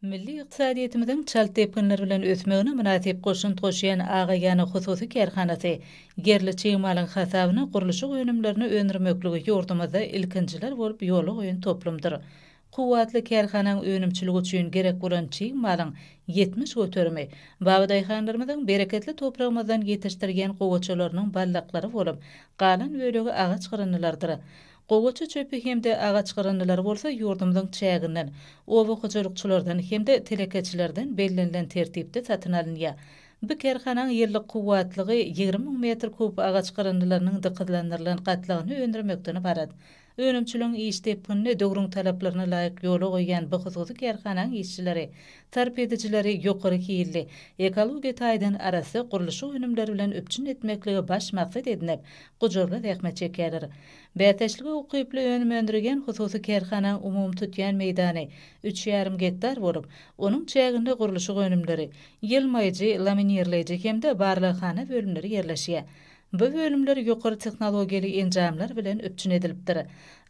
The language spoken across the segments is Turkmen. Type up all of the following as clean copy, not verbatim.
Milli ykdysadyýetimiziň çalt depginler bilen ösmegine mynasyp goşant goşýan Agaýana hususy kärhanasy ýerli çig malyň hasabyna gurluşyk önümlerini öndürmekligi ýurdumyzda ilkinjiler bolup ýola goýan toplumdyr. Kuwwatly kärhanaň önümçiligi üçin gerek bolan çig malyň 70 göterimi babadaýhanlarymyzyň bereketli topragymyzdan ýetişdirýän gowaçalarynyň baldaklary bolup, galan bölegi agaç gyryndylarydyr. Gowaça çöpi hem-de agaç gyryndylary bolsa ýurdumyzyň çäginden, oba hojalykçylardan hem-de telekeçilerden bellenilen tertipde satyn alynýar. Bu kärhanaň ýyllyk kuwwatlygy 20 müň metr kub agaç gyryndylarynyň dykyzlandyrylan gatlagyny öndürmekden ybarat. Önümçiligiň iş depginini döwrüň talaplaryna laýyk ýola goýýan bu hususy kärhanaň işçileri sarp edijileri ýokary hilli, ekologiýa taýdan arassa gurluşyk önümleri bilen üpjün etmekligi baş maksat edinip, gujurly zähmet çekýärler. Bäsdeşlige ukyply önüm öndürýän hususy kärhanaň umumy tutýan meýdany üç ýarym gektar bolup, onuň çäginde gurluşyk önümleri, ýylmaýjy, laminirleýji hem-de barlaghana bölümleri ýerleşýär. Bu bölümler ýokary tehnologiýaly enjamlar bilen üpjün edilipdir.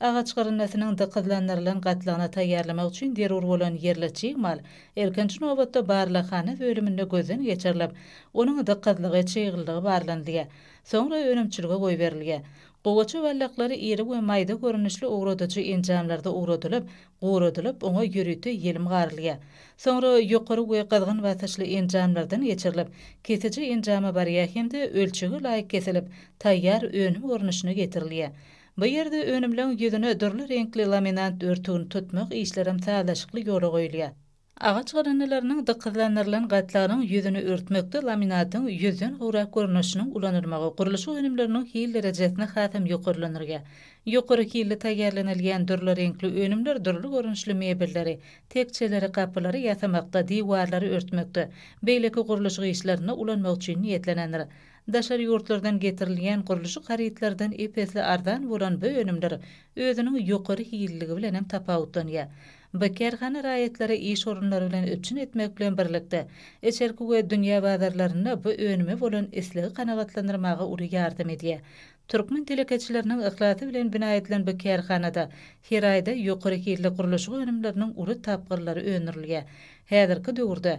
Agaç gyryndysynyň dykyzlandyrylan gatlagyny taýýarlamak üçin zerur bolan ýerli çig mal ilkinji nobatda barlaghana bölüminde gözden geçirilip, onuň dykyzlygy, çyglylygy barlanylýar. Soňra önümçilige goýberilýär. Gowaça ballaklary iri we maýda görnüşli owradyjy enjamlarda owradylyp, guradylyp, oňa ýörite ýelim garylýar. Soňra ýokary we gyzgyn basyşly enjamlardan geçirilip, kesiji enjama barýar hem-de ölçege laýyk kesilip, taýýar önüm görnüşine getirilýär. Bu ýerde önümleň ýüzüne dürli reňkli laminant örtügini tutmak işlerem sazlaşykly ýola goýulýar. Agaç galyndylarynyň dykyzlandyrylan gatlagynyň ýüzüni örtmekde laminatyň ýüzden gowrak görnüşiniň ulanylmagy gurluşyk önümleriniň hil derejesini hasam ýokarlandyrýar. Ýokary hilli taýýarlanylýan dürli reňkli önümler dürli görnüşli mebelleri, tekjeleri, gapylary ýasamakda, diwarlary örtmekde, beýleki gurluşyk işlerinde ulanmak üçin niýetlenendir. Daşary ýurtlardan getirilýän gurluşyk harytlardan ep-esli arzan bolan bu önümler özüniň ýokary hilliligi bilen hem tapawutlanýar. Bu kärhana raýatlary iş orunlary bilen üpjün etmek bilen birlikde, içerki we dünýä bazarlarynda bu önüme bolan islegi kanagatlandyrmaga uly ýardam edýär. Türkmen telekeçileriniň yhlasy bilen bina edilen bu kärhanada her aýda ýokary hilli gurluşyk önümleriniň uly tapgyrlary öndürilýär. Häzirki döwürde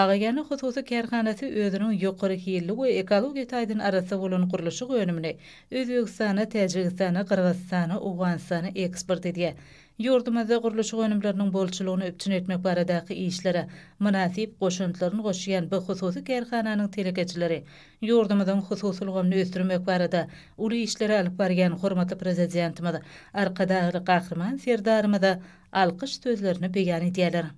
Agaýana hususy kärhanasy özüniň ýokary hilli we ekologiýa taýdan arassa bolan gurluşyk önümini Özbegistana, Täjigistana, Gyrgyzystana, Owganystana eksport edýär. Ýurdumyzda gurluşyk önümleriniň bolçulygyny üpjün etmek baradaky işlere mynasyp goşantlaryny goşýan bu hususy kärhananyň telekeçileri ýurdumyzyň hususy ulgamyny ösdürmek barada uly işleri alyp barýan hormatly Prezidentimiz Arkadagly Gahryman Serdarymyza alkyş sözlerini beýan edýärler.